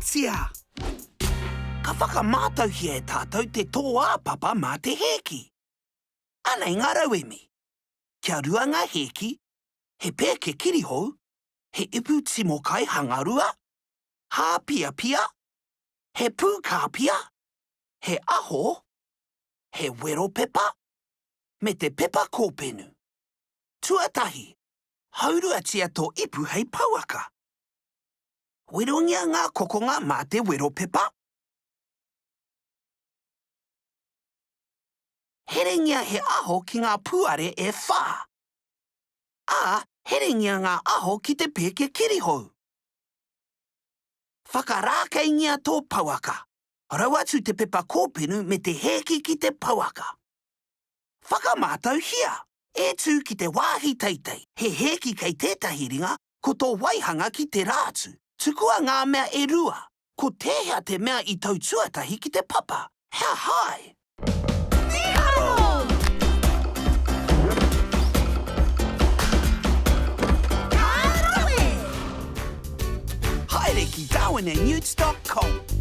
Mīharotia! Ka whakamātauhia e tātou te tō-ā-papa mā te hēki. Anei ngā rauemi. Kia rua ngā hēki, he pēke kirihou, he ipu timo kai hangarua, hāpiapia, he pū kāpia, he aho, he wero pepa, me te pepa kōpenu. Tuatahi, hauruatia tō ipu hei pouaka. Werongia ngā kokonga mā te wero pepa. Herengia he aho ki ngā puare e whā. Ā, herengia ngā aho ki te pēke kirihou. Whakarākeingia tō pouaka. Rau atu te pepa kōpenu me te hēki ki te pouaka. Whakamātauhia! E tū ki te wāhi teitei, he hēki kei tētahi ringa, ko tō waihanga ki tērā atu. Tukua ngā mea e rua. Ko tēhea te mea i tau tuatahi ki te papa? How high? Mīharo! Ka rawe! Haere ki darwinandnewts dot com.